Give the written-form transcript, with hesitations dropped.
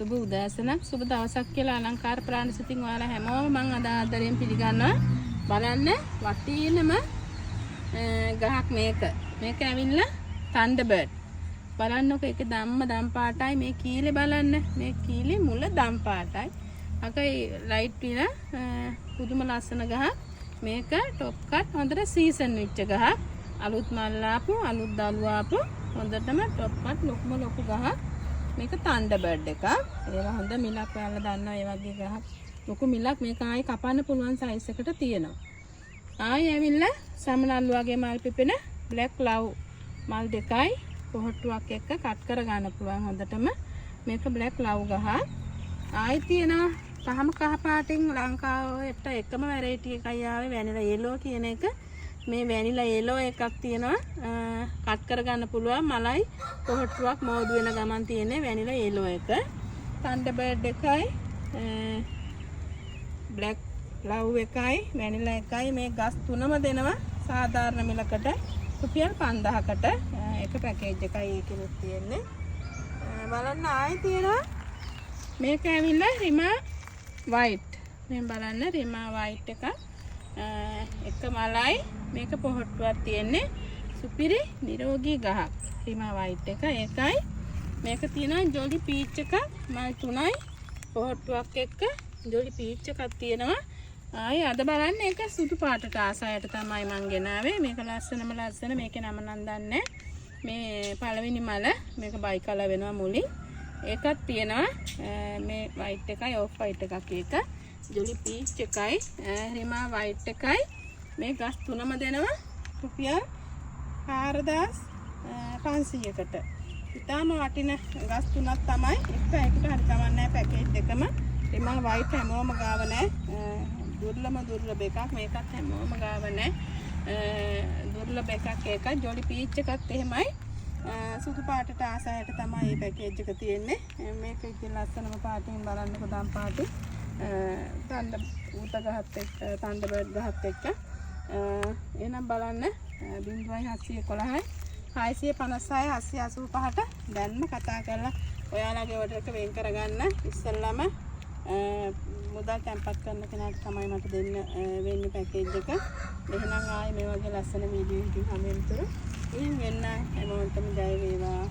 සුබ උදෑසනක්, සුබ දවසක් කියලා අලංකාර ප්‍රාණ සිතින් ඔයාලා හැමෝම මං අද ආදරයෙන් පිළිගන්නවා. බලන්න වටිනම ගහක් මේක. මේක ඇවිල්ලා තන්ඩර්බර්ඩ්. බලන්නකො ඒක දම්ම දම් පාටයි. මේ කීලේ බලන්න. මේ කීලේ මුල දම් පාටයි. අකයි ලයිට් විලා පුදුම ලස්සන ගහක්. මේක ටොප් කට්, හොඳට සීසන් වෙච්ච ගහක්. අලුත් මල් ආපු, අලුත් දළු ආපු, හොඳටම ටොප් කට් ලොකුම ලොකු ගහක්. මේක තන්ඩර්බර්ඩ් එකක්. ඒවා හොඳ මිලක්. ඔයාලා දන්නවා ඒ වගේ ගහක් ලොකු මිලක්. මේක ආයේ කපන්න පුළුවන් සයිස් එකට තියෙනවා. ආයේ ඇවිල්ලා සමනල්ලු වගේ මල් පිපෙන බ්ලැක් ලව්, මල් දෙකයි පොහට්ටුවක් එක්ක කට් කර ගන්න පුළුවන් හොඳටම. මේක බ්ලැක් ලව් ගහ. ආයේ තියෙනවා පහම කහ පාටින් ලංකාවට එකම වැරයිටි එකයි ආවේ, වැනිලා යෙලෝ කියන එක. මේ වැනිලා යෙලෝ එකක් තියෙනවා, කට් කරගන්න පුළුවන්. මලයි පොහට්ටුවක් මෝදු වෙන ගමන් තියෙන වැනිලා යෙලෝ එක. තන්ඩර්බර්ඩ් එකයි, බ්ලැක් ලව් එකයි, වැනිලා එකයි, මේ ගස් තුනම දෙනවා සාධාරණ මිලකට, රුපියල් 5000කට. එක පැකේජ් එකයි ඒකෙනුත් තියෙන්නේ. බලන්න ආයෙ තියෙනවා. මේක ඇවිල්ලා රිමා වයිට්. මේ බලන්න රිමා වයිට් එක. එක මලයි මේක පොහට්ටුවක් තියෙන්නේ. සුපිරි නිරෝගී ගහක් රිමා වයිට් එක. ඒකයි මේක තියෙනවා ජොලි පීච් එක, මල් තුනයි පොහට්ටුවක් එක්ක ජොලි පීච් එකක් තියෙනවා. ආයේ අද බලන්න ඒක සුදු පාටට ආස අයට තමයි මං ගෙනාවේ. මේක ලස්සනම ලස්සන. මේකේ නම නම් දන්නේ. මේ පළවෙනි මල මේක බයි කලර් වෙනවා මුලින්. ඒකත් තියෙනවා. මේ වයිට් එකයි ඔෆ් වයිට් එකක් ඒක. ජොලි පීච් එකයි රිමා වයිට් එකයි, මේ ගස් තුනම දෙනවා රුපියල් 4500කට. ඉතාම වටින ගස් තුනක් තමයි. එක එකට හරි කමක් නෑ පැකේජ් දෙකම. රිමා වයිට් හැමෝම ගාව නෑ. දුර්ලභ දුර්ලභ එකක්. මේකත් හැමෝම ගාව නෑ. දුර්ලභ එකක් ඒක. ජොලි පීච් එකත් එහෙමයි. සුදු පාටට ආස අයට තමයි මේ පැකේජ් එක තියෙන්නේ. මේක ඉතින් ලස්සනම පාටින් බලන්නකො දම් පාටි. තණ්ඩ ඌත ගහත් එක්ක, තණ්ඩ බර්ඩ් ගහත් එක්ක. එහෙනම් බලන්න 0711 656 785ට දැන්ම කතා කරලා ඔයාලගේ ඔඩර් එක වෙන් කරගන්න. ඉස්සෙල්ලාම මුදල් තැන්පත් කරන කෙනාට තමයි මට දෙන්න වෙන්නේ පැකේජ් එක. එහෙනම් ආයේ මේ වගේ ලස්සන වීඩියෝ එකකින් හමු වෙනතුරු ඉන් වෙන්න හැමෝටම ජය වේවා.